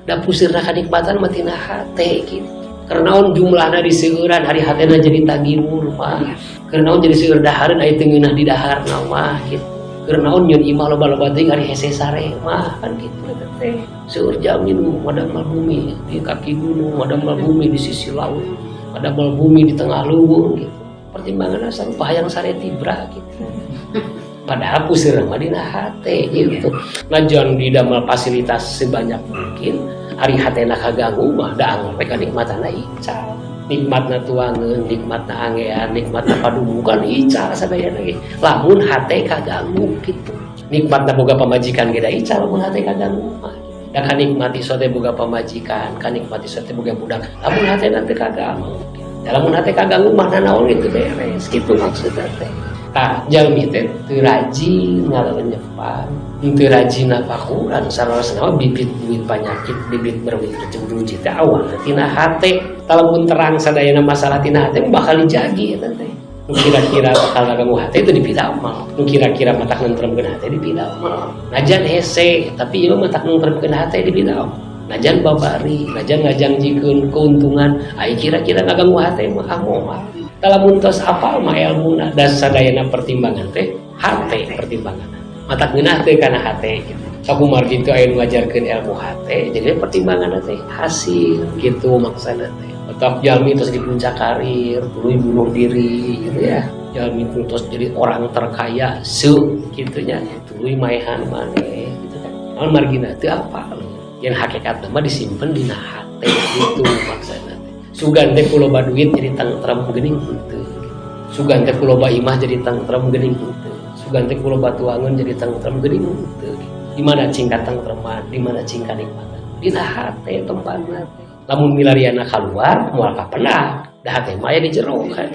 Da pusirna kanikmatan mah tina hate gitu. Keur naon jumlahna diseueuran, ari hatena jadi tagiwur mah? Keur naon jadi seueur dahareun, ari teu ngeunah di daharna mah gitu? Keur naon nyieun imah loba-loba teuing, ari hese sare mah? Kan gitu eta teh. Seueur jalmi nu madamel bumi di kaki gunung, madamel bumi di sisi laut, madamel bumi di tengah leuweung gitu. Pertimbanganna sarupa hayang sare tibra gitu. Padahal pusirna mah dina hate gitu. Najan didamel fasilitas sebanyak mungkin, ari hatena kaganggu mah da angger we kanikmatanna ical. Nikmatna tuangeun, nikmatna angean, nikmatna padumukan ical sadayana ge. Lamun hate kaganggu gitu. Nikmatna boga pamajikan ge da ical lamun hate kaganggu mah. Da kanikmati sote boga pamajikan, kanikmati sote boga budak. Lamun hatena teu kaganggu. Da lamun hate kaganggu mah nanaon itu beres gitu maksudna teh. Tah, jalmi teh teu rajin ngalelenyepan, teu rajin nafakuran, sarasana mah bibit buit panyakit, bibit berwit ruji teh awalna tina hate. Lamun terang sadayana masalah tina hate bakal dijagi eta teh. Nu kira-kira bakal ngaganggu hate itu dipidamel. Nu kira-kira matak nentremkeun hate dipidamel. Najan hese, tapi ieu matak nentremkeun hate dipidamel. Najan babari, najan ngajangjikeun keuntungan, ai kira-kira ngaganggu hate mah ah moal. Lamun tos apal mah elmuna, da sadayana pertimbangan teh hate pertimbangan. Matak ngeunah teh kana hate gitu. Sakumargi teu aya nu ngajarkeun ilmu hate, jadi pertimbangan teh hasil gitu maksudna teh. Matak jalmi terus di puncak karir, tuluy bunuh diri gitu ya. Jalmi terus jadi orang terkaya gitu nya, tuluy maehan maneh gitu kan. Naon margina teu apal. Yang hakikatna mah disimpen dina hate gitu maksudna teh. Sugan teh ku loba duit jadi tangtrem geuning henteu. Sugan teh ku loba imah jadi tangtrem geuning henteu. Sugan teh ku loba tuangeun jadi tangtrem geuning henteu. Di mana cing katangtreman, di mana cing kanikmatan? Dina hate tempatna teh. Lamun milariana kaluar moal kapendak, da hate mah aya di jero kan.